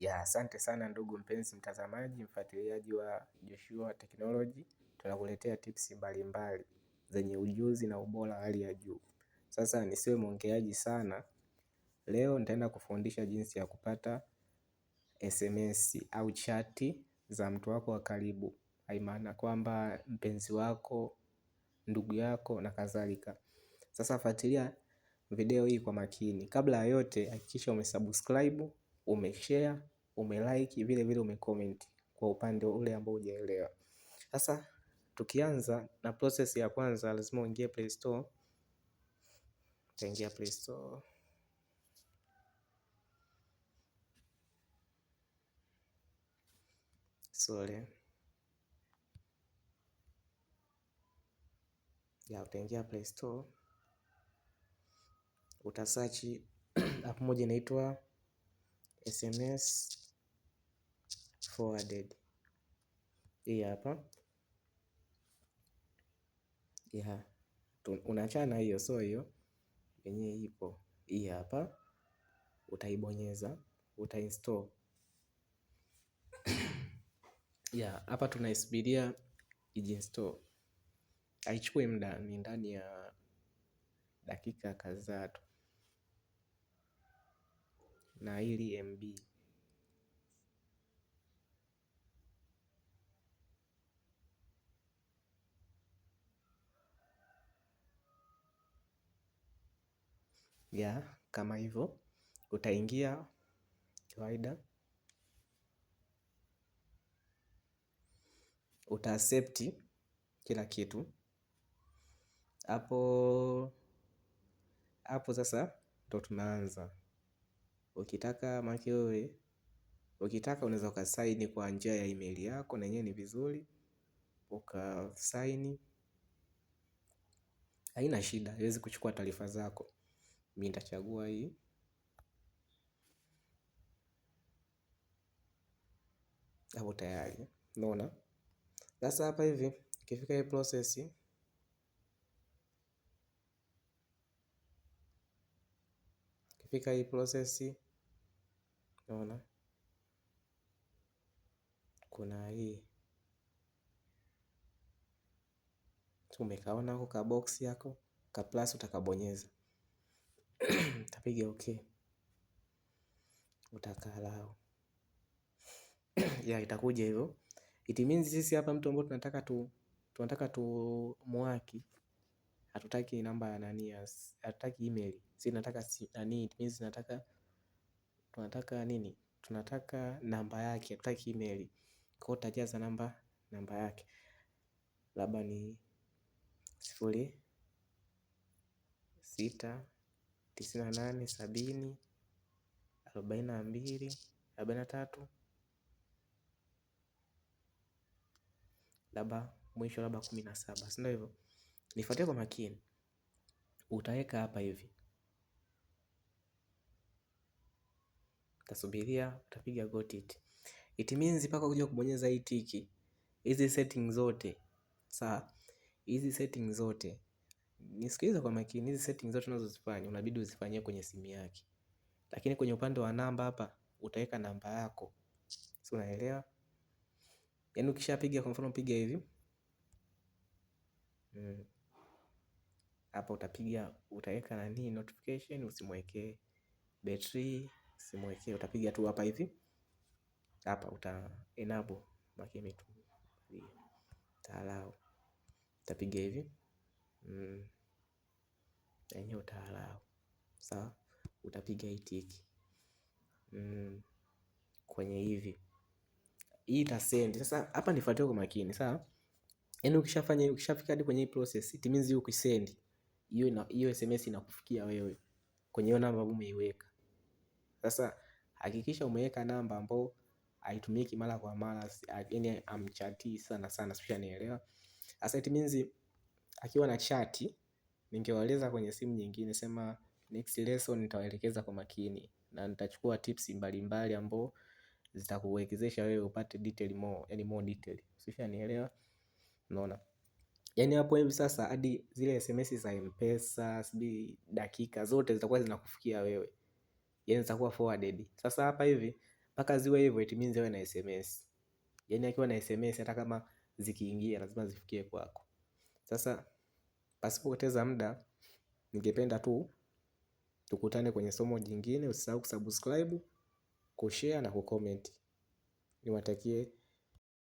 Ya, asante sana ndugu mpenzi mtazamaji, mfuatiliaji wa Joshua Technology. Tunakuletea tips mbalimbali zenye ujuzi na ubora hali ya juu. Sasa nisiwe mwongeaji sana. Leo nitaenda kufundisha jinsi ya kupata SMS au chati za mtu wako wa karibu. Haimaana kwamba mpenzi wako, ndugu yako na kadhalika. Sasa fuatilia video hii kwa makini. Kabla ya yote hakikisha umesubscribe, umeshare, umelike, vile vile umecomment kwa upande ule ambao hujaelewa. Sasa tukianza na process ya kwanza, lazima uingie Play Store. Utaingia Play Store. Sorry. Ya, utaingia Play Store. Utasearch app moja inaitwa SMS Forwarded. Hii hapa. Ya, unaachana hiyo, so hiyo yenyewe ipo. Hii hapa. Utaibonyeza, utainstall. Ya, hapa tunaisubiria ijinstall. Haichukui muda, ni ndani ya dakika kadhaa tu. Na hili MB. Ya, kama hivyo utaingia kawaida, uta accept kila kitu hapo. Hapo sasa ndo tunaanza. Ukitaka maki wewe, ukitaka unaweza ukasaini kwa njia ya email yako, na yenyewe ni vizuri ukasaini, haina shida, haiwezi kuchukua taarifa zako. Mimi nitachagua hii. Hapo tayari. Unaona? Sasa hapa hivi ikifika hii process ikifika hii process unaona kuna hii umekaona huko ka box yako ka plus utakabonyeza. Utapiga okay. Utakalao. Ya, itakuja hivyo. It means sisi hapa mtu ambaye tunataka tu muaki, hatutaki namba ya nani, hatutaki email. Sisi tunataka si, nani, it means tunataka nini? Tunataka namba yake, hatutaki email. Kwa hiyo utajaza namba yake. Labda ni 0 6 98 70 42 43, labda mwisho labda 17, si ndio hivyo? Nifuatie kwa makini. Utaweka hapa hivi. Utasubiria, utapiga got it. It means mpaka kuja kubonyeza hii tiki. Hizi settings zote. Sawa. Hizi settings zote. Nisikilize kwa makini, hizi settings zote unazozifanya unabidi uzifanyie kwenye simu yake. Lakini kwenye upande wa namba hapa utaweka namba yako. Si unaelewa? Yaani ukishapiga kwa mfano piga hivi. Hapa utapiga, utaweka nani notification, usimwekee battery, usimwekee, utapiga tu hapa hivi. Hapa uta enable makini tu. Utalau. Utapiga hivi. Yenyewe utalau. Sawa? Utapiga hii tiki. Kwenye hivi. Hii itasend. Sasa hapa nifuatie kwa makini, sawa? Yaani ukishafanya, ukishafika hadi kwenye hii process, it means ukisend hiyo SMS inakufikia wewe kwenye hiyo namba ambayo umeiweka. Sasa hakikisha umeweka namba ambayo haitumiki mara kwa mara, yaani amchatii sana sana, sio, unanielewa? Sasa it means akiwa na chat, ningewaeleza kwenye simu nyingine, sema next lesson nitawaelekeza kwa makini na nitachukua tips mbalimbali ambao zitakuwezesha wewe upate detail more, yani more detail. Sio, unanielewa? Unaona? Yaani hapo hivi sasa hadi zile SMS za M-Pesa, sijui dakika zote zitakuwa zinakufikia wewe. Yaani zitakuwa forwarded. Sasa hapa hivi Mpaka ziwe hivyo it means awe na SMS. Yaani akiwa na SMS hata kama zikiingia lazima zifikie kwako. Sasa pasipo kupoteza muda, ningependa tu tukutane kwenye somo jingine. Usisahau kusubscribe, kushare na kucomment. Niwatakie